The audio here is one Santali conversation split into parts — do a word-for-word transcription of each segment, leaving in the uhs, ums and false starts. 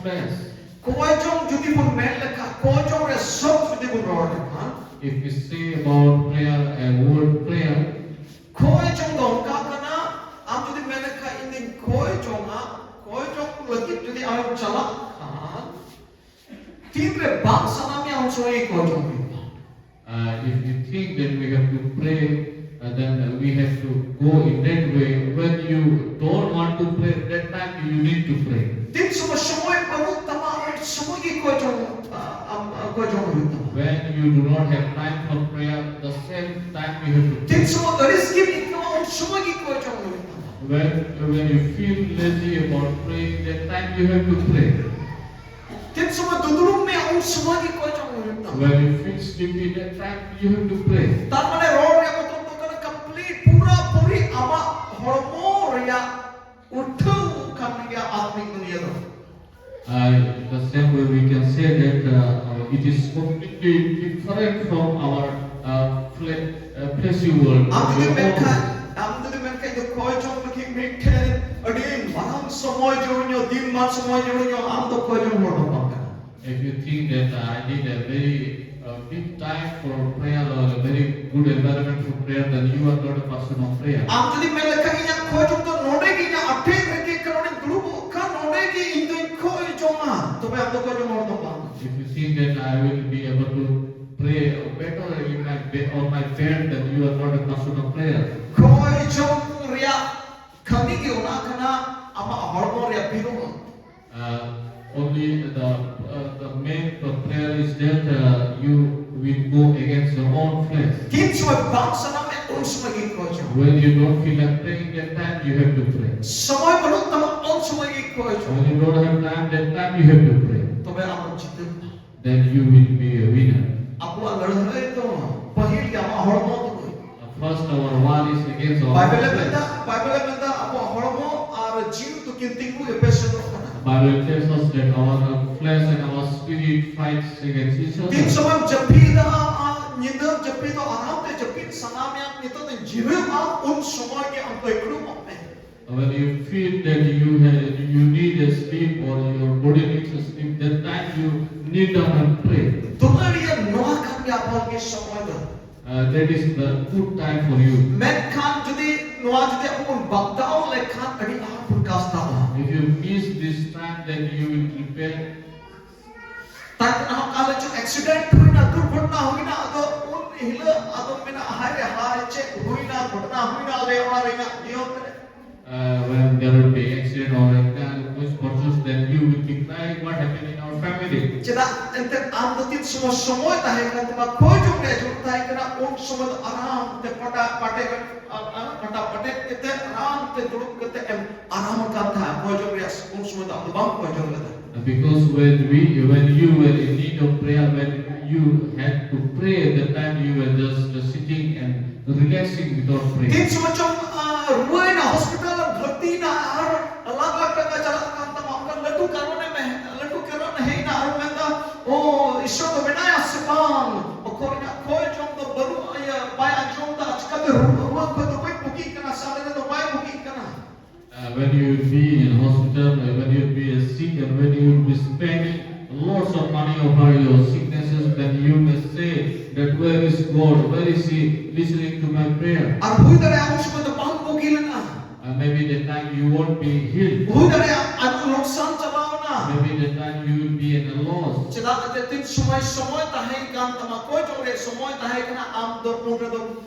Prayer. ᱠᱚᱭ ᱡᱚᱝ ᱡᱩᱫᱤ ᱵᱚᱱ ᱢᱮᱱ ᱞᱮᱠᱷᱟᱱ, ᱠᱚᱭ ᱡᱚᱝ ᱨᱮ ᱥᱚᱵ ᱡᱩᱫᱤ ᱵᱚᱱ ᱨᱚᱲ ᱞᱮᱠᱷᱟᱱ, If we say about prayer, a word prayer, ᱠᱚᱭ ᱡᱚᱝ ᱫᱚ ᱚᱱᱠᱟ ᱠᱟᱱᱟ, ᱟᱢ ᱡᱩᱫᱤ ᱢᱮᱱ ᱞᱮᱠᱷᱟᱱ ᱤᱧ ᱫᱚᱧ ᱠᱚᱭ ᱡᱚᱝᱟ, ᱠᱚᱭ ᱡᱚᱝ ᱞᱟᱹᱜᱤᱫ ᱡᱩᱫᱤ ᱟᱢᱮᱢ ᱪᱟᱞᱟᱜ ᱠᱷᱟᱱ, ᱛᱤᱱᱨᱮ ᱵᱟᱝ ᱥᱟᱱᱟ ᱢᱮᱭᱟ ᱩᱱ ᱥᱚᱢᱚᱭ ᱜᱮ ᱠᱚᱭ ᱡᱚᱝ ᱦᱩᱭᱩᱜᱼᱟ᱾ Uh, if you think that we have to pray, uh, then we have to go in that way. When you don't want to pray, that time you need to pray. ᱛᱤᱱ ᱥᱚᱢᱚᱭ ᱥᱚᱢᱚᱭ ᱵᱟᱹᱱᱩᱜ ᱛᱟᱢᱟ, ᱩᱱ ᱥᱚᱢᱚᱭ ᱜᱮ ᱠᱚᱭ ᱡᱚᱝ, ᱟ, ᱟᱢ, ᱟ, ᱠᱚᱭ ᱡᱚᱝ ᱦᱩᱭᱩᱜ ᱛᱟᱢᱟ᱾ When you do not have time for prayer, the same time you have to pray. ᱛᱤᱱ ᱥᱚᱢᱚᱭ ᱟᱹᱲᱤᱥ ᱜᱮᱢ ᱟᱹᱭᱠᱟᱹᱣᱟ, ᱩᱱ ᱥᱚᱢᱚᱭ ᱜᱮ ᱠᱚᱭ ᱡᱚᱝ ᱦᱩᱭᱩᱜ ᱛᱟᱢᱟ᱾ When, when you feel lazy about praying, that time you have to pray. ᱛᱤᱱ ᱥᱚᱢᱚᱭ ᱫᱩᱫᱲᱩᱢ ᱢᱮᱭᱟ, ᱩᱱ ᱥᱚᱢᱚᱭ ᱜᱮ ᱠᱚᱭ ᱡᱚᱝ ᱦᱩᱭᱩᱜ ᱛᱟᱢᱟ᱾ When you feel sleepy, that time you have to pray. ᱛᱟᱨ ᱢᱟᱱᱮ ᱨᱚᱲ ᱨᱮᱭᱟᱜ ᱢᱚᱛᱞᱚᱵ ᱫᱚ ᱠᱟᱱᱟ complete, ᱯᱩᱨᱟᱹ ᱯᱩᱨᱤ ᱟᱢᱟᱜ ᱦᱚᱲᱢᱚ ᱨᱮᱭᱟᱜ ᱩᱴᱷᱟᱹᱣ ᱠᱟᱱ ᱜᱮᱭᱟ ᱟᱛᱢᱤᱠ ᱫᱩᱱᱤᱭᱟᱹ ᱫᱚ᱾ Uh, the same way we can say that uh, uh, it is completely different from our uh, fle- uh, fleshy world. ᱟᱢ ᱡᱩᱫᱤ ᱢᱮᱱᱠᱷᱟᱱ, ᱟᱢ ᱡᱩᱫᱤ ᱢᱮᱱᱠᱷᱟᱱ ᱤᱧ ᱫᱚ ᱠᱚᱭ ᱡᱚᱝ ᱞᱟᱹᱜᱤᱫ ᱢᱤᱫᱴᱷᱮᱱ ᱟᱹᱰᱤ ᱢᱟᱨᱟᱝ ᱥᱚᱢᱚᱭ ᱡᱚᱲᱩᱧᱚᱜ, ᱫᱤᱱ ᱢᱟᱱ ᱥᱚᱢᱚᱭ ᱡᱚᱲᱩᱧᱚᱜ, ᱟᱢ ᱫᱚ ᱠᱚᱭ ᱡᱚᱝ ᱦᱚᱲ ᱫᱚ ᱵᱟᱝ ᱠᱟᱱᱟ᱾ If you think that I need a very uh, big time for prayer or a very good environment for prayer, then you are not a person of prayer. ᱟᱢ ᱡᱩᱫᱤ ᱢᱮᱱ ᱞᱮᱠᱷᱟᱱ ᱤᱧᱟᱹᱜ ᱠᱷᱚᱡ ᱫᱚ ᱱᱚᱰᱮ ᱜᱮ, ᱤᱧᱟᱹᱜ ᱟᱴᱷᱮᱡ ᱨᱮᱜᱮ ᱠᱟᱱᱟ, ᱱᱚᱰᱮᱧ ᱫᱩᱲᱩᱵᱚᱜ ᱠᱷᱟᱱ ᱱᱚᱰᱮ ᱜᱮ ᱤᱧ ᱫᱚᱧ ᱠᱷᱚᱡ ᱡᱚᱝᱟ, ᱛᱚᱵᱮ ᱟᱢ ᱫᱚ ᱠᱷᱚᱡ ᱡᱚᱝ ᱦᱚᱲ ᱫᱚ ᱵᱟᱝ᱾ If you think that I will be able to pray better in my bed, on my bed, then you are not a person of prayer. ᱠᱷᱚᱡ ᱡᱚᱝ ᱨᱮᱭᱟᱜ ᱠᱟᱹᱢᱤ ᱜᱮ ᱚᱱᱟ ᱠᱟᱱᱟ, ᱟᱢᱟᱜ ᱦᱚᱲᱢᱚ ᱨᱮᱭᱟᱜ ᱵᱤᱨᱳᱫᱷ᱾ Uh, only the uh, the main prayer is that uh, you will go against your own flesh. ᱛᱤᱱ ᱥᱚᱢᱚᱭ ᱵᱟᱝ ᱥᱟᱱᱟ ᱢᱮ, ᱩᱱ ᱥᱚᱢᱚᱭ ᱜᱮ ᱠᱷᱚᱡ ᱡᱚᱝ᱾ When you don't feel like praying, that time you have to pray. ᱥᱚᱢᱚᱭ ᱵᱟᱹᱱᱩᱜ ᱛᱟᱢᱟ, ᱩᱱ ᱥᱚᱢᱚᱭ ᱜᱮ ᱠᱷᱚᱡ ᱡᱚᱝ᱾ When you don't have time, that time you have to pray. ᱛᱚᱵᱮ ᱟᱢ ᱡᱤᱛᱟᱹᱜᱼᱟ᱾ Then you will be a winner. ᱟᱵᱚᱣᱟᱜ ᱞᱟᱹᱲᱦᱟᱹᱭ ᱫᱚ ᱯᱟᱹᱦᱤᱞ ᱜᱮ ᱟᱢᱟᱜ ᱦᱚᱲᱢᱚ ᱛᱩᱞᱩᱡ᱾ Uh, First, our war is against our ᱵᱟᱭᱵᱮᱞᱮ body. ᱢᱮᱱᱫᱟ, ᱵᱟᱭᱵᱮᱞᱮ ᱢᱮᱱᱫᱟ ᱟᱵᱚᱣᱟᱜ ᱦᱚᱲᱢᱚ ᱟᱨ ᱡᱤᱣᱤ ᱫᱚᱠᱤᱱ ᱛᱤᱸᱜᱩ ᱮᱯᱮᱥᱮᱫᱚᱜ ᱠᱟᱱᱟ᱾ Bible tells us that our uh, flesh and our spirit fights against each ᱛᱤᱱ other. ᱥᱚᱢᱚᱭ ᱡᱟᱹᱯᱤᱫᱟ, ᱧᱤᱫᱟᱹ ᱡᱟᱹᱯᱤᱫ ᱫᱚ ᱟᱨᱟᱢ ᱛᱮ ᱡᱟᱹᱯᱤᱫ ᱥᱟᱱᱟ ᱢᱮᱭᱟ, ᱱᱤᱛᱚᱜ ᱫᱚ ᱡᱤᱨᱟᱹᱜ ᱢᱟ, ᱩᱱ ᱥᱚᱢᱚᱭ ᱜᱮ ᱟᱢ ᱫᱚ ᱤᱠᱲᱩᱢᱚᱜ ᱢᱮ᱾ When you feel that you have, you need a sleep or your body needs a sleep, that time you kneel down and pray. ᱫᱩᱞᱟᱹᱲᱤᱭᱟᱹ, ᱱᱚᱣᱟ ᱠᱟᱱ ᱜᱮᱭᱟ ᱟᱵᱚᱣᱟᱜ ᱜᱮ ᱥᱚᱢᱚᱭ ᱫᱚ᱾ Uh, that is the good time for you. ᱢᱮᱱᱠᱷᱟᱱ ᱡᱩᱫᱤ ᱱᱚᱣᱟ ᱡᱩᱫᱤ ᱟᱵᱚ ᱵᱚᱱ ᱵᱟᱜᱫᱟᱣ ᱞᱮᱠᱷᱟᱱ ᱟᱹᱰᱤ ᱟᱸᱴ ᱵᱚᱱ ᱠᱟᱥᱛᱟᱣᱟ᱾ If you miss this time, then you will repent. ᱛᱟᱭᱚᱢ ᱛᱮ ᱱᱟᱦᱟᱜ ᱚᱠᱟ ᱦᱤᱞᱳᱜ ᱪᱚ accident ᱦᱩᱭᱱᱟ, ᱫᱩᱨᱜᱷᱚᱴᱚᱱᱟ ᱦᱩᱭᱱᱟ, ᱟᱫᱚ ᱩᱱ ᱦᱤᱞᱳᱜ ᱟᱫᱚ ᱢᱮᱱᱟ, "ᱦᱟᱭ ᱨᱮ ᱦᱟᱭ, ᱪᱮᱫ ᱦᱩᱭᱱᱟ, ᱜᱷᱚᱴᱚᱱᱟ ᱦᱩᱭᱱᱟ ᱟᱞᱮ ᱚᱲᱟᱜ ᱨᱮ, ᱤᱧᱟᱹᱜ ᱡᱤᱭᱚᱱ ᱨᱮ?" Uh, when there will be accident or a car was purchased, then you will be crying, "What happened in our family?" ᱪᱮᱫᱟᱜ ᱮᱱᱛᱮ ᱟᱢ ᱫᱚ ᱛᱤᱱ ᱥᱚᱢᱚᱭ ᱥᱚᱢᱚᱭ ᱛᱟᱦᱮᱸ ᱠᱟᱱ ᱛᱟᱢᱟ, ᱠᱷᱚᱭ ᱡᱚᱝ ᱨᱮᱭᱟᱜ ᱡᱚᱢ ᱛᱟᱦᱮᱸ ᱠᱟᱱᱟ, ᱩᱱ ᱥᱚᱢᱚᱭ ᱫᱚ ᱟᱨᱟᱢ ᱛᱮ ᱯᱟᱴᱟ ᱯᱟᱴᱮ ᱠᱟᱛᱮ, ᱟᱨ, ᱟᱨ ᱯᱟᱴᱟ ᱯᱟᱴᱮ ᱠᱟᱛᱮ ᱟᱨᱟᱢ ᱛᱮ ᱫᱩᱲᱩᱵ ᱠᱟᱛᱮ ᱮᱢ ᱟᱨᱟᱢ ᱟᱠᱟᱱ ᱛᱟᱦᱮᱸᱫ᱾ ᱠᱷᱚᱭ ᱡᱚᱝ ᱨᱮᱭᱟᱜ ᱩᱱ ᱥᱚᱢᱚᱭ ᱫᱚ ᱟᱢ ᱫᱚ ᱵᱟᱢ ᱠᱷᱚᱭ ᱡᱚᱝ ᱞᱮᱫᱟ᱾ Because when we, when you were in need of prayer, when you had to pray, that time you were just sitting and relaxing without praying. ᱛᱤᱱ ᱥᱚᱢᱚᱭ ᱪᱚᱢ, ᱟ, ᱨᱩᱣᱟᱹᱭᱮᱱᱟ, ᱦᱚᱥᱯᱤᱴᱟᱞ ᱨᱮᱢ ᱵᱷᱚᱨᱛᱤᱭᱮᱱᱟ, ᱟᱨ ᱞᱟᱠᱷ ᱞᱟᱠᱷ ᱴᱟᱠᱟ ᱪᱟᱞᱟᱜ ᱠᱟᱱ ᱛᱟᱢᱟ, ᱚᱱᱠᱟ ᱞᱟᱹᱴᱩ ᱠᱟᱨᱚᱱᱮᱢ ᱦᱮ-, ᱞᱟᱹᱴᱩ ᱠᱟᱨᱚᱱ ᱦᱮᱡ ᱮᱱᱟ, ᱟᱨᱮᱢ ᱢᱮᱱᱫᱟ, "ᱳ, ᱤᱥᱚᱨ ᱫᱚ ᱢᱮᱱᱟᱭᱟ ᱥᱮ ᱵᱟᱝ?" ᱚᱠᱚᱭ ᱨᱮᱱᱟᱜ ᱠᱷᱚᱭ ᱡᱚᱝ ᱫᱚ ᱵᱟᱹᱱᱩᱜᱼᱟ, ᱤᱭᱟᱹ, ᱵᱟᱭ ᱟᱸᱡᱚᱢ ᱫᱟ, ᱪᱤᱠᱟᱹᱛᱮ ᱨᱩᱣᱟᱹ ᱠᱷᱚᱱ ᱫᱚ ᱵᱟᱹᱧ ᱵᱩᱜᱤᱜ ᱠᱟᱱᱟ, ᱥᱮ ᱟᱞᱮ ᱨᱮᱱ ᱫᱚ ᱵᱟᱭ ᱵᱩᱜᱤᱜ ᱠᱟᱱᱟ? Uh, when you will be in hospital, uh, when you will be, uh, sick, and when you will be spending lots of money over your sicknesses, then you may say that, "Where is God? Where is He listening to my prayer?" ᱟᱨ ᱦᱩᱭ ᱫᱟᱲᱮᱭᱟᱜᱼᱟ ᱩᱱ ᱥᱚᱢᱚᱭ ᱫᱚ ᱵᱟᱢ ᱵᱩᱜᱤ ᱞᱮᱱᱟ᱾ Uh, maybe that time you won't be healed. ᱦᱩᱭ ᱫᱟᱲᱮᱭᱟᱜᱼᱟ ᱟᱭᱢᱟ ᱞᱚᱠᱥᱟᱱ ᱪᱟᱞᱟᱣ ᱮᱱᱟ᱾ Maybe that time you will be in a loss. ᱪᱮᱫᱟᱜ ᱮᱱᱛᱮ ᱛᱤᱱ ᱥᱚᱢᱚᱭ ᱥᱚᱢᱚᱭ ᱛᱟᱦᱮᱸ ᱠᱟᱱ ᱛᱟᱢᱟ, ᱠᱷᱚᱭ ᱡᱚᱝ ᱨᱮ ᱥᱚᱢᱚᱭ ᱛᱟᱦᱮᱸ ᱠᱟᱱᱟ, ᱟᱢ ᱫᱚ ᱩᱱ ᱨᱮᱫᱚ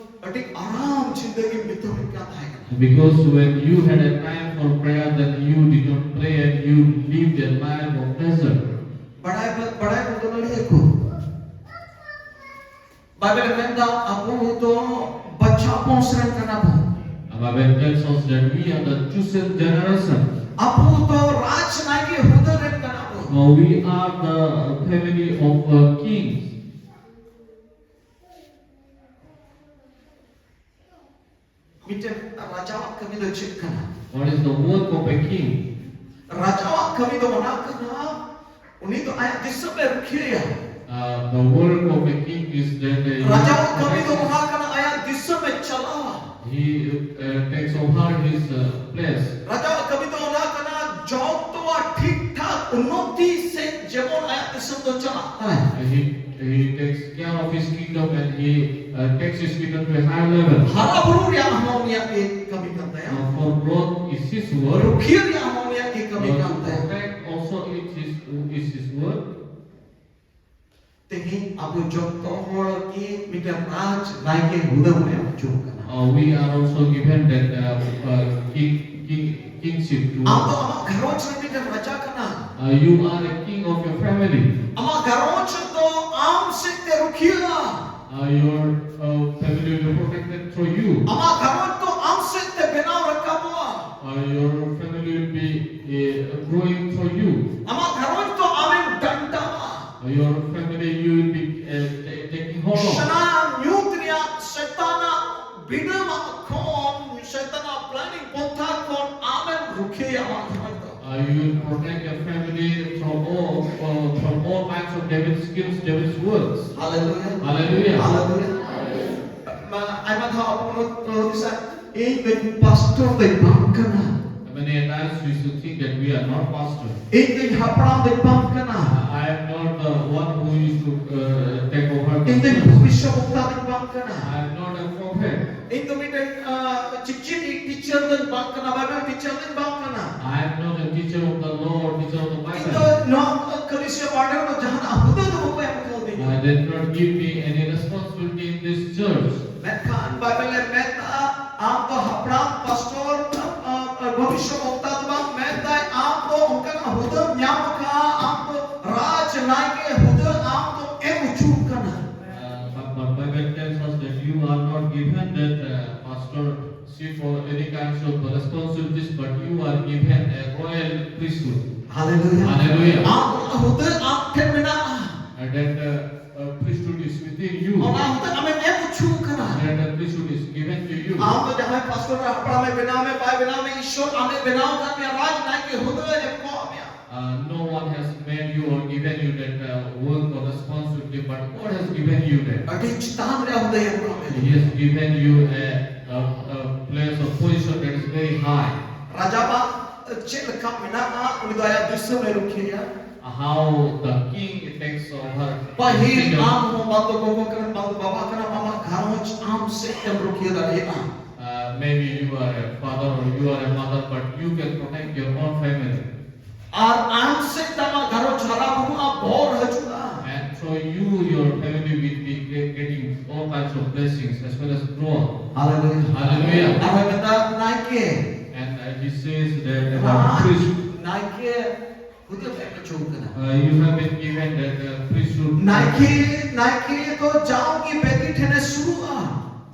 ᱟᱹᱰᱤ ᱟᱨᱟᱢ ᱡᱤᱱᱫᱟᱹᱜᱤᱢ ᱵᱤᱛᱟᱹᱣᱮᱫ ᱠᱟᱱ ᱛᱟᱦᱮᱸ ᱠᱟᱱᱟ᱾ Because when you had a time for prayer, then you did not pray and you lived a life of pleasure. ᱵᱟᱲᱟᱭ ᱵᱟ-, ᱵᱟᱲᱟᱭ ᱵᱚᱱ ᱫᱚ ᱞᱟᱹᱲᱦᱟᱹᱭ ᱠᱚ᱾ ᱵᱟᱭᱵᱮᱞ ᱢᱮᱱᱫᱟ ᱟᱵᱚ ᱫᱚ ᱵᱟᱪᱷᱟᱣ ᱵᱚᱝᱥ ᱨᱮᱱ ᱠᱟᱱᱟ ᱵᱚᱱ᱾ The Bible tells us that we are the chosen generation. ᱟᱵᱚ ᱫᱚ ᱨᱟᱡᱽᱱᱟᱭᱠᱮ ᱦᱩᱫᱟᱹ ᱨᱮᱱ ᱠᱟᱱᱟ ᱵᱚᱱ᱾ Uh, we are the family of, uh, kings. ᱢᱤᱫᱴᱮᱱ ᱨᱟᱡᱟᱣᱟᱜ ᱠᱟᱹᱢᱤ ᱫᱚ ᱪᱮᱫ ᱠᱟᱱᱟ? What is the work of a king? ᱨᱟᱡᱟᱣᱟᱜ ᱠᱟᱹᱢᱤ ᱫᱚ ᱚᱱᱟ ᱠᱟᱱᱟ, ᱩᱱᱤ ᱫᱚ ᱟᱭᱟᱜ ᱫᱤᱥᱚᱢ ᱮ ᱨᱩᱠᱷᱤᱭᱟᱹᱭᱟ᱾ Uh, the work of a king is that a ᱨᱟᱡᱟᱣᱟᱜ ᱠᱟᱹᱢᱤ ᱫᱚ ᱚᱱᱟ ᱠᱟᱱᱟ, ᱟᱭᱟᱜ ᱫᱤᱥᱚᱢ ᱮ ᱪᱟᱞᱟᱣᱟ᱾ He uh, takes over his uh, place. ᱨᱟᱡᱟ ᱟᱜ ᱠᱟᱹᱢᱤ ᱫᱚ ᱚᱱᱟ ᱠᱟᱱᱟ, ᱡᱚᱛᱚᱣᱟᱜ ᱴᱷᱤᱠ ᱴᱷᱟᱠ ᱩᱱᱱᱚᱛᱤ ᱥᱮᱫ ᱡᱮᱢᱚᱱ ᱟᱭᱟᱜ ᱫᱤᱥᱚᱢ ᱫᱚ ᱪᱟᱞᱟᱜ ᱛᱟᱭ᱾ Uh, he, he takes care of his kingdom and he uh, takes his kingdom to a higher level. ᱦᱟᱨᱟ ᱵᱩᱨᱩ ᱨᱮᱭᱟᱜ ᱦᱚᱸ ᱩᱱᱤᱭᱟᱜ ᱜᱮ ᱠᱟᱹᱢᱤ ᱠᱟᱱ ᱛᱟᱭᱟ᱾ Uh, for growth is his work. ᱨᱩᱠᱷᱤᱭᱟᱹ ᱨᱮᱭᱟᱜ ᱦᱚᱸ ᱩᱱᱤᱭᱟᱜ ᱜᱮ ᱠᱟᱹᱢᱤ Uh, ᱠᱟᱱ to ᱛᱟᱭᱟ᱾ Protect also it is, is his work. ᱛᱮᱦᱮᱧ ᱟᱵᱚ ᱡᱚᱛᱚ ᱦᱚᱲ ᱜᱮ ᱢᱤᱫᱴᱮᱱ ᱨᱟᱡᱽ ᱱᱟᱭᱠᱮ ᱦᱩᱫᱟᱹ ᱵᱚᱱ ᱮᱢ ᱦᱚᱪᱚ ᱠᱟᱱᱟ᱾ Uh, we are also given that uh, uh, king, king, kingship to ᱟᱢ ᱫᱚ us. ᱟᱢᱟᱜ ᱜᱷᱟᱨᱚᱸᱡᱽ ᱨᱮ ᱢᱤᱫᱴᱮᱱ ᱨᱟᱡᱟ ᱠᱟᱱᱟ᱾ Uh, you are a king of your family. ᱟᱢᱟᱜ ᱜᱷᱟᱨᱚᱸᱡᱽ ᱫᱚ ᱟᱢ ᱥᱮᱫ ᱛᱮ ᱨᱩᱠᱷᱤᱭᱟᱹᱜᱼᱟ᱾ Uh, your uh, family will be protected through you. ᱟᱢᱟᱜ ᱜᱷᱟᱨᱚᱸᱡᱽ ᱫᱚ ᱟᱢ ᱥᱮᱫ ᱛᱮ ᱵᱮᱱᱟᱣ ᱨᱟᱠᱟᱵᱚᱜᱼᱟ᱾ Uh, your family will be uh, growing through you. ᱟᱢᱟᱜ ᱜᱷᱟᱨᱚᱸᱡᱽ ᱫᱚ ᱟᱢᱮᱢ ᱰᱟᱱᱴᱟᱣᱟ᱾ Uh, your family you will be uh, ta- taking hold of. ᱥᱟᱱᱟᱢ ᱧᱩᱛ ᱨᱮᱭᱟᱜ ᱥᱮᱛᱟᱱᱟᱜ ᱵᱤᱰᱟᱹᱣᱟᱜ ᱠᱷᱚᱱ, ᱥᱮᱛᱟᱱᱟᱜ planning ᱯᱚᱱᱛᱷᱟ ᱠᱷᱚᱱ ᱟᱢᱮᱢ ᱨᱩᱠᱷᱤᱭᱟᱹᱭᱟ ᱟᱢᱟᱜ ᱜᱷᱟᱨᱚᱸᱡᱽ ᱫᱚ᱾ Uh, you will protect your family from all uh, from all kinds of devil's schemes, devil's works. Hallelujah. Hallelujah. Hallelujah. ᱢᱟ, ᱟᱭᱢᱟ ᱫᱷᱟᱣ ᱟᱵᱚ ᱵᱚᱱ ᱦᱩᱫᱤᱥᱟ, ᱤᱧ ᱫᱚ ᱯᱟᱥᱴᱚᱨ ᱫᱚᱧ ᱵᱟᱝ ᱠᱟᱱᱟ᱾ Many a times we used to think that we are not pastor. ᱤᱧ ᱫᱚᱧ ᱦᱟᱯᱲᱟᱢ ᱫᱚᱧ ᱵᱟᱝ ᱠᱟᱱᱟ᱾ I am not the one who used to uh, take over. ᱤᱧ ᱫᱚᱧ ᱵᱷᱚᱵᱤᱥᱥᱚ ᱵᱚᱠᱛᱟ ᱫᱚᱧ ᱵᱟᱝ ᱠᱟᱱᱟ᱾ I am not a prophet. ᱤᱧ ᱫᱚ ᱢᱤᱫᱴᱮᱱ ᱪᱤᱪᱤᱫ ᱴᱤᱪᱟᱨ ᱫᱚᱧ ᱵᱟᱝ ᱠᱟᱱᱟ, ᱵᱟᱭᱵᱮᱞ ᱴᱤᱪᱟᱨ ᱫᱚᱧ ᱵᱟᱝ ᱠᱟᱱᱟ᱾ I am not a teacher of the law, teacher of the Bible. ᱤᱧ ᱫᱚ ᱱᱚᱣᱟ ᱠᱟᱹᱞᱤᱥᱤᱭᱟ ᱵᱟᱰᱟᱨ ᱫᱚ ᱡᱟᱦᱟᱱᱟᱜ ᱦᱩᱫᱟᱹ ᱫᱚ ᱵᱟᱠᱚ ᱮᱢ ᱠᱟᱣᱫᱤᱧᱟ᱾ Uh, they did not give me any responsibility in this church. ᱢᱮᱱᱠᱷᱟᱱ ᱵᱟᱭᱵᱮᱞ ᱮ ᱢᱮᱱᱫᱟ, ᱟᱢ ᱫᱚ ᱦᱟᱯᱲᱟᱢ ᱯᱟᱥᱴᱚᱨ ᱵᱷᱚᱵᱤᱥᱥᱚ ᱵᱚᱠᱛᱟ ᱫᱚ ᱵᱟᱝ, ᱢᱮᱱᱫᱟᱭ ᱟᱢ ᱫᱚ ᱚᱱᱠᱟᱱᱟᱜ ᱦᱩᱫᱟᱹᱢ ᱧᱟᱢ ᱟᱠᱟᱫᱼᱟ, ᱟᱢ ᱫᱚ ᱨᱟᱡᱽ ᱱᱟᱭᱠᱮ ᱦᱩᱫᱟᱹ ᱟᱢ ᱫᱚ ᱮᱢ ᱦᱚᱪᱚ ᱠᱟᱱᱟ᱾ Uh, but, but Bible tells us that you are not given that uh, pastorship or any kinds of responsibilities, but you are given a royal priesthood. Hallelujah. Hallelujah. ᱟᱢ ᱚᱱᱟ ᱦᱩᱫᱟᱹ ᱟᱢ ᱴᱷᱮᱱ ᱢᱮᱱᱟᱜᱼᱟ᱾ And that uh, uh, priesthood is within you. ᱚᱱᱟ ᱦᱩᱫᱟᱹ ᱟᱢᱮᱢ ᱮᱢ ᱦᱚᱪᱚ ᱠᱟᱱᱟ᱾ And that priesthood is given to you. ᱟᱢ ᱫᱚ ᱡᱟᱦᱟᱸᱭ ᱯᱟᱥᱴᱚᱨ ᱦᱟᱯᱲᱟᱢᱮ ᱵᱮᱱᱟᱣ ᱢᱮ ᱵᱟᱭ ᱵᱮᱱᱟᱣ ᱢᱮ, ᱤᱥᱚᱨ ᱟᱢᱮ ᱵᱮᱱᱟᱣ ᱟᱠᱟᱫ ᱢᱮᱭᱟ, ᱨᱟᱡᱽ ᱱᱟᱭᱠᱮ ᱦᱩᱫᱟᱹ ᱮᱢ ᱠᱚᱜ ᱢᱮᱭᱟ᱾ Uh, no one has made you or given you that uh, work or responsibility, but God has given you that. ᱟᱹᱰᱤ ᱪᱮᱛᱟᱱ ᱨᱮ ᱦᱩᱫᱟᱹᱭ ᱮᱢ ᱠᱟᱜ ᱢᱮᱭᱟ᱾ He has given you a, a A, a place of position that is very high. ᱨᱟᱡᱟ ᱵᱟ ᱪᱮᱫ ᱞᱮᱠᱟ ᱢᱮᱱᱟᱜᱼᱟ, ᱩᱱᱤ ᱫᱚ ᱟᱭᱟᱜ ᱫᱤᱥᱚᱢ ᱮ ᱨᱩᱠᱷᱤᱭᱟᱹᱭᱟ᱾ How the king takes over ᱯᱟᱹᱦᱤᱞ ᱠᱤᱝᱰᱚᱢ᱾ ᱟᱢ ᱦᱚᱸ ᱵᱟᱝ ᱫᱚ ᱜᱚᱜᱚ ᱠᱟᱱᱟᱢ, ᱵᱟᱝ ᱫᱚ ᱵᱟᱵᱟ ᱠᱟᱱᱟᱢ, ᱟᱢᱟᱜ ᱜᱷᱟᱨᱚᱸᱡᱽ ᱟᱢ ᱥᱮᱫ ᱛᱮᱢ ᱨᱩᱠᱷᱤᱭᱟᱹ ᱫᱟᱲᱮᱭᱟᱜᱼᱟ᱾ Uh, maybe you are a father or you are a mother, but you can protect your own family. ᱟᱨ ᱟᱢ ᱥᱮᱫ ᱛᱮ ᱟᱢᱟᱜ ᱜᱷᱟᱨᱚᱸᱡᱽ ᱦᱟᱨᱟ ᱵᱩᱨᱩᱜᱼᱟ, ᱵᱚᱨ ᱦᱤᱡᱩᱜᱼᱟ᱾ And through you, your family will be ge- getting all kinds of blessings as well as growth. Hallelujah. Hallelujah. ᱟᱨ ᱢᱮᱛᱟ ᱱᱟᱭᱠᱮ᱾ And uh, he says that about priest. ᱱᱟᱭᱠᱮ ᱦᱩᱫᱟᱹ ᱯᱮ ᱦᱚᱪᱚ ᱠᱟᱱᱟ᱾ Uh, you have been given that uh, priesthood. ᱱᱟᱭᱠᱮ, ᱱᱟᱭᱠᱮ ᱫᱚ ᱡᱟᱣᱜᱮ ᱵᱮᱫᱤ ᱴᱷᱮᱱᱮ ᱥᱩᱨᱩᱜᱼᱟ᱾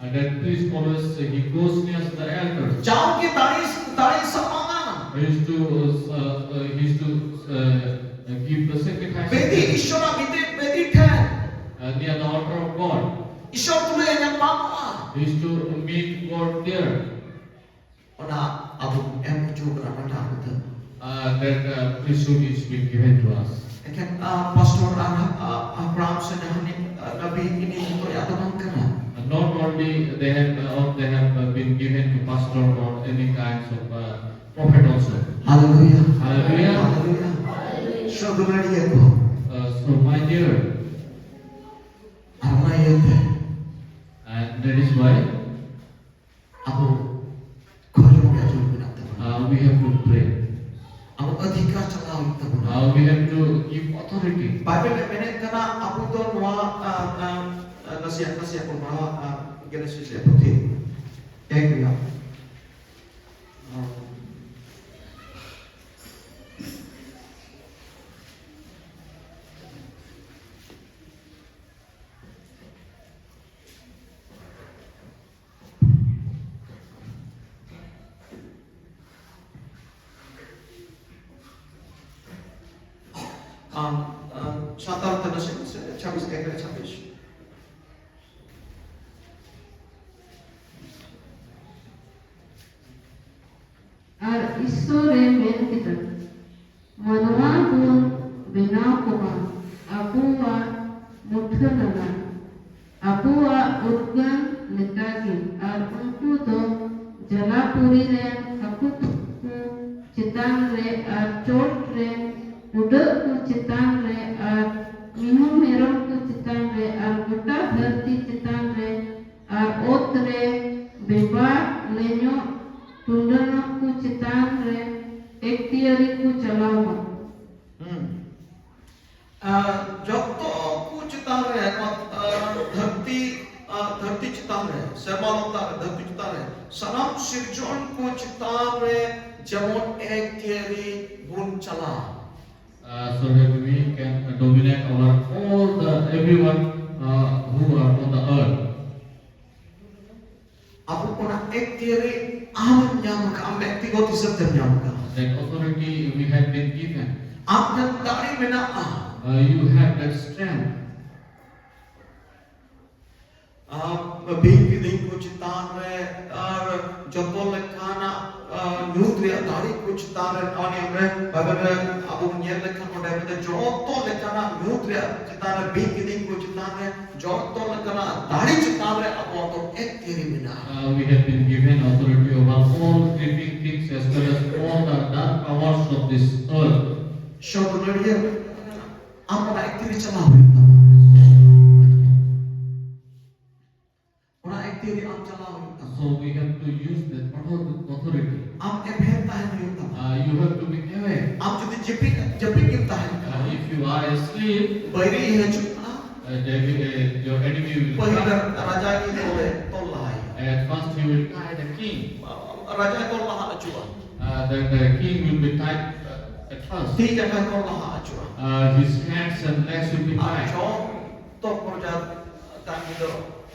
And that priest always uh, he goes near the altar. ᱡᱟᱣᱜᱮ ᱫᱟᱲᱮ, ᱫᱟᱲᱮ ᱥᱟᱢᱟᱝᱟ᱾ He used to uh, uh, he used to uh, give the sacrifice. ᱵᱮᱫᱤ, ᱤᱥᱚᱨᱟᱜ ᱵᱮᱫᱤ, ᱵᱮᱫᱤ ᱴᱷᱮᱱ᱾ Uh, near the altar of God. ᱤᱥᱚᱨ ᱛᱩᱞᱩᱡ ᱮ ᱧᱟᱯᱟᱢᱚᱜᱼᱟ᱾ He used to meet God there. ᱚᱱᱟ ᱟᱵᱚ ᱮᱢ ᱦᱚᱪᱚ ᱠᱟᱱᱟ ᱚᱱᱟᱴᱟᱜ ᱦᱩᱫᱟᱹ᱾ Uh, that uh, priesthood is being given to us. ᱮᱱᱠᱷᱟᱱ ᱯᱟᱥᱴᱚᱨ ᱟᱨ ᱦᱟᱯᱲᱟᱢ ᱥᱮ ᱡᱟᱦᱟᱱᱤᱡ ᱱᱟᱵᱤ ᱤᱱᱤ ᱡᱚᱛᱚᱭᱟᱜ ᱫᱚ ᱵᱟᱝ ᱠᱟᱱᱟ᱾ Not only they have uh, or they have uh, been given to pastor or any kinds of uh, prophet also. Hallelujah. Hallelujah. Hallelujah. ᱥᱚ ᱫᱩᱞᱟᱹᱲᱤᱭᱟᱹ ᱠᱚ᱾ Uh, so my dear, ᱟᱨ ᱚᱱᱟ ᱤᱭᱟᱹᱛᱮ and that is why ᱟᱵᱚ ᱠᱷᱚᱡᱚᱜ ᱨᱮᱭᱟᱜ ᱡᱟᱹᱨᱩᱲ ᱢᱮᱱᱟᱜ ᱛᱟᱵᱚᱱᱟ᱾ Uh, we have to pray. ᱟᱵᱚ ᱚᱫᱷᱤᱠᱟᱨ ᱪᱟᱞᱟᱣ ᱦᱩᱭᱩᱜ ᱛᱟᱵᱚᱱᱟ᱾ Uh, we have to give authority. Bible ᱮ ᱢᱮᱱᱮᱫ ᱠᱟᱱᱟ, ᱟᱵᱚ ᱫᱚ ᱱᱚᱣᱟ, ᱟ, ᱟ, ᱟ, ᱱᱟᱥᱮᱭᱟᱜ, ᱱᱟᱥᱮᱭᱟᱜ ᱵᱚᱱ ᱯᱟᱲᱦᱟᱣᱟ, ᱟ, ᱜᱮᱱᱮᱥᱤᱥ ᱨᱮᱭᱟᱜ ᱯᱩᱛᱷᱤ᱾ ᱮᱠ ᱨᱮᱭᱟᱜ᱾ ᱟᱢ, ᱟᱢ, ᱥᱟᱱᱛᱟᱲ ᱛᱮ ᱱᱟᱥᱮ, ᱱᱟᱥᱮ ᱪᱷᱟᱵᱵᱤᱥ, ᱮᱠ ᱨᱮ ᱪᱷᱟᱵᱵᱤᱥ᱾ ᱟᱨ ᱤᱥᱥᱚᱨ ᱮ ᱢᱮᱱ ᱠᱮᱫᱟ, ᱢᱟᱱᱣᱟ ᱵᱚᱱ ᱵᱮᱱᱟᱣ ᱠᱚᱢᱟ ᱟᱵᱚᱣᱟᱜ ᱢᱩᱴᱷᱟᱹᱱ ᱟᱱᱟᱜ, ᱟᱵᱚᱣᱟᱜ ᱩᱨᱜᱟᱹᱱ ᱞᱮᱠᱟᱜᱮ᱾ ᱟᱨ ᱩᱱᱠᱩ ᱫᱚ ᱡᱟᱞᱟᱯᱩᱨᱤ ᱨᱮᱱ ᱦᱟᱹᱠᱩ ᱠᱚ ᱪᱮᱛᱟᱱ ᱨᱮ ᱟᱨ ᱪᱚᱴ ᱨᱮᱱ ᱩᱰᱟᱹᱜ ᱠᱚ ᱪᱮᱛᱟᱱ ᱨᱮ ᱟᱨ ᱢᱤᱦᱩ ᱢᱮᱨᱚᱢ ᱠᱚ ᱪᱮᱛᱟᱱ ᱨᱮ ᱟᱨ ᱜᱚᱴᱟ ᱫᱷᱟᱹᱨᱛᱤ ᱪᱮᱛᱟᱱ ᱨᱮ ᱟᱨ ᱚᱛ ᱨᱮ ᱵᱮᱵᱟᱨ ᱞᱮᱧᱚᱜ ᱴᱩᱰᱟᱹᱝᱚᱜ ᱠᱚ ᱪᱮᱛᱟᱱ ᱨᱮ ᱮᱠᱛᱤᱭᱟᱹᱨᱤ ᱠᱚ ᱪᱟᱞᱟᱣᱟ᱾ ᱦᱩᱸ᱾ ᱟᱨ ᱡᱚᱛᱚ ᱠᱚ ᱪᱮᱛᱟᱱ ᱨᱮ, ᱱᱚᱣᱟ, ᱟᱨ ᱫᱷᱟᱹᱨᱛᱤ, ᱟᱨ ᱫᱷᱟᱹᱨᱛᱤ ᱪᱮᱛᱟᱱ ᱨᱮ, ᱥᱮᱨᱢᱟ ᱞᱟᱛᱟᱨ ᱨᱮ, ᱫᱷᱟᱹᱨᱛᱤ ᱪᱮᱛᱟᱱ ᱨᱮ, ᱥᱟᱱᱟᱢ ᱥᱤᱨᱡᱚᱱ ᱠᱚ ᱪᱮᱛᱟᱱ ᱨᱮ ᱡᱮᱢᱚᱱ ᱮᱠᱛᱤᱭᱟᱹᱨᱤ ᱵᱚᱱ ᱪᱟᱞᱟᱣ᱾ Uh, so that we can dominate over all the everyone uh, who are on the earth. ᱟᱵᱚ ᱚᱱᱟ ᱮᱠᱛᱤᱭᱟᱹᱨᱤ ᱟᱢᱮᱢ ᱧᱟᱢ ᱟᱠᱟᱫ, ᱟᱢ ᱵᱮᱠᱛᱤᱜᱚᱛ ᱦᱤᱥᱟᱹᱵ ᱛᱮᱢ ᱧᱟᱢ ᱟᱠᱟᱫ᱾ That authority we have been given. ᱟᱢ ᱴᱷᱮᱱ ᱫᱟᱲᱮ ᱢᱮᱱᱟᱜᱼᱟ᱾ Uh, you have that strength. ᱟᱢ ᱵᱤᱧ ᱠᱤᱫᱤᱧ ᱠᱚ ᱪᱮᱛᱟᱱ ᱨᱮ ᱟᱨ ᱡᱚᱛᱚ ᱞᱮᱠᱟᱱᱟᱜ, ᱟᱨ ᱧᱩᱛ ᱨᱮᱭᱟᱜ ᱫᱟᱲᱮ ᱠᱚ ᱪᱮᱛᱟᱱ ᱨᱮ, ᱱᱚᱣᱟ ᱱᱤᱭᱚᱢ ᱨᱮ ᱵᱟᱭᱵᱮᱞ ᱨᱮ ᱟᱵᱚ ᱵᱚᱱ ᱧᱮᱞ ᱞᱮᱠᱷᱟᱱ ᱚᱸᱰᱮ ᱢᱮᱱᱟᱜᱼᱟ, ᱡᱚᱛᱚ ᱞᱮᱠᱟᱱᱟᱜ ᱧᱩᱛ ᱨᱮᱭᱟᱜ ᱪᱮᱛᱟᱱ ᱨᱮ, ᱵᱤᱧ ᱠᱤᱫᱤᱧ ᱠᱚ ᱪᱮᱛᱟᱱ ᱨᱮ, ᱡᱚᱛᱚ ᱞᱮᱠᱟᱱᱟᱜ ᱫᱟᱲᱮ ᱪᱮᱛᱟᱱ ᱨᱮ ᱟᱵᱚᱣᱟᱜ ᱫᱚ ᱮᱠᱛᱤᱭᱟᱹᱨᱤ ᱢᱮᱱᱟᱜᱼᱟ᱾ Uh, we have been given authority over all creeping things as well as all the dark powers of this earth. ᱥᱚ ᱫᱩᱞᱟᱹᱲᱤᱭᱟᱹ, ᱟᱢ ᱚᱱᱟ ᱮᱠᱛᱤᱭᱟᱹᱨᱤ ᱪᱟᱞᱟᱣ ᱦᱩᱭᱩᱜ ᱛᱟᱢᱟ᱾ ᱚᱱᱟ ᱮᱠᱛᱤᱭᱟᱹᱨᱤ ᱟᱢ ᱪᱟᱞᱟᱣ ᱦᱩᱭᱩᱜ ᱛᱟᱢᱟ᱾ So we have to use that author- authority. ᱟᱢ ᱮᱵᱷᱮᱱ ᱛᱟᱦᱮᱱ ᱦᱩᱭᱩᱜ ᱛᱟᱢᱟ᱾ Uh, you have to be aware. ᱟᱢ ᱡᱩᱫᱤ ᱡᱟᱹᱯᱤᱫ, ᱡᱟᱹᱯᱤᱫ ᱜᱮᱢ ᱛᱟᱦᱮᱱ ᱠᱷᱟᱱ, Uh, if you are asleep, ᱵᱟᱹᱭᱨᱤ ᱦᱤᱡᱩᱜᱼᱟ, uh, David, uh, your enemy will ᱯᱟᱹᱦᱤᱞ come. ᱨᱟᱡᱟ ᱜᱮ ᱛᱚᱞᱮ ᱛᱚᱞ ᱞᱟᱦᱟᱭᱟ᱾ At first, he will tie the king. ᱨᱟᱡᱟᱭ ᱛᱚᱞ ᱞᱟᱦᱟ ᱦᱚᱪᱚᱜᱼᱟ᱾ Uh, that the king will be tied uh, at first. ᱛᱤ ᱡᱟᱸᱜᱟᱭ ᱛᱚᱞ ᱞᱟᱦᱟ ᱦᱚᱪᱚᱜᱼᱟ᱾ Uh, his hands and legs will be R tied. ᱡᱚᱛᱚ ᱯᱨᱚᱡᱟ ᱛᱟᱭᱚᱢ ᱫᱚ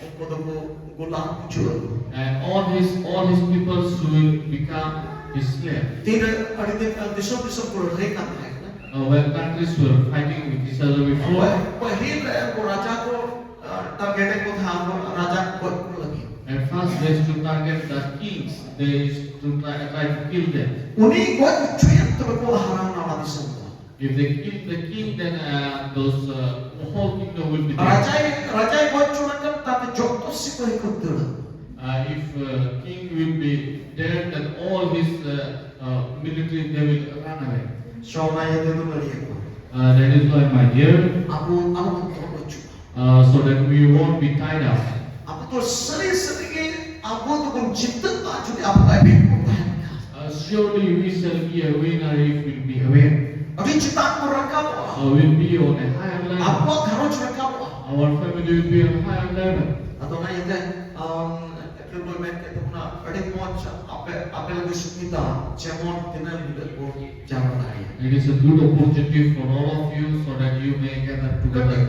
ᱩᱱᱠᱩ ᱫᱚᱠᱚ ᱜᱩᱞᱟᱢ ᱦᱚᱪᱚᱜᱼᱟ᱾ And all his all his peoples will become his slave. ᱛᱤᱱᱨᱮ ᱟᱹᱰᱤ ᱫᱤᱱ ᱫᱤᱥᱚᱢ ᱫᱤᱥᱚᱢ ᱠᱚ ᱞᱟᱹᱲᱦᱟᱹᱭ ᱠᱟᱱ ᱛᱟᱦᱮᱸ ᱠᱟᱱᱟ᱾ Uh, when countries were fighting with each other before, ᱯᱟᱹᱦᱤᱞ ᱨᱮ ᱩᱱᱠᱩ ᱨᱟᱡᱟ ᱠᱚ ᱴᱟᱨᱜᱮᱴ ᱠᱚ ᱛᱟᱦᱮᱸ ᱩᱱᱠᱩ ᱨᱟᱡᱟ ᱠᱚ ᱜᱚᱡ ᱠᱚ ᱞᱟᱹᱜᱤᱫ᱾ At first, they used to target the kings. They used to try, try to kill them. ᱩᱱᱤ ᱜᱚᱡ ᱦᱚᱪᱚᱭᱮᱢ ᱛᱚᱵᱮ ᱠᱚ ᱦᱟᱨᱟ ᱱᱟᱣᱟ ᱫᱤᱥᱚᱢ ᱫᱚ᱾ If they kill the king, then uh, those uh, whole kingdom will be dead. ᱨᱟᱡᱟᱭ ᱨᱟᱡᱟᱭ ᱜᱚᱡ ᱦᱚᱪᱚ ᱞᱮᱱᱠᱷᱟᱱ ᱛᱟᱛᱮ ᱡᱚᱛᱚ ᱥᱤᱯᱟᱹᱦᱤ ᱠᱚ ᱫᱟᱹᱲᱟ᱾ Uh, if uh, king will be dead, then all his uh, uh, military, they will run away. ᱥᱚ ᱚᱱᱟ ᱤᱭᱟᱹᱛᱮ ᱫᱚ ᱵᱟᱹᱲᱤᱡ ᱟᱠᱚ᱾ Uh, that is why, my dear, ᱟᱵᱚ ᱟᱞᱚᱵᱚᱱ ᱛᱚᱞ ᱚᱪᱚᱜᱼᱟ᱾ uh, so that we won't be tied up. ᱟᱵᱚ ᱫᱚ ᱥᱟᱹᱨᱤ ᱥᱟᱹᱨᱤ ᱜᱮ ᱟᱵᱚ ᱫᱚᱵᱚᱱ ᱡᱤᱛᱟᱹᱜᱼᱟ ᱡᱩᱫᱤ ᱟᱵᱚ ᱟᱵᱮᱱ ᱵᱚᱱ ᱛᱟᱦᱮᱱ ᱠᱷᱟᱱ᱾ Uh, surely we shall be a winner if we'll be awake. ᱟᱹᱰᱤ ᱪᱮᱛᱟᱱ ᱵᱚᱱ ᱨᱟᱠᱟᱵᱚᱜᱼᱟ᱾ Uh, we'll be on a higher level. ᱟᱵᱚᱣᱟᱜ ᱜᱷᱟᱨᱚᱸᱡᱽ ᱨᱟᱠᱟᱵᱚᱜᱼᱟ᱾ Our family will be on a higher level. ᱟᱫᱚ ᱚᱱᱟ ᱤᱭᱟᱹᱛᱮ ᱟᱢ, ᱮᱯᱨᱤᱞ ᱵᱚᱭ ᱢᱮᱱ ᱠᱮᱫ ᱛᱟᱵᱚᱱᱟ, ᱟᱹᱰᱤ ᱢᱚᱡᱽ ᱟᱯᱮ ᱟᱯᱮ ᱞᱟᱹᱜᱤᱫ ᱥᱩᱵᱤᱫᱷᱟ, ᱡᱮᱢᱚᱱ ᱫᱤᱱᱟᱹᱢ ᱦᱤᱞᱳᱜ ᱵᱚᱱ ᱡᱟᱣᱨᱟ ᱫᱟᱲᱮᱭᱟᱜᱼᱟ᱾ It is a good opportunity for all of you so that you may gather together.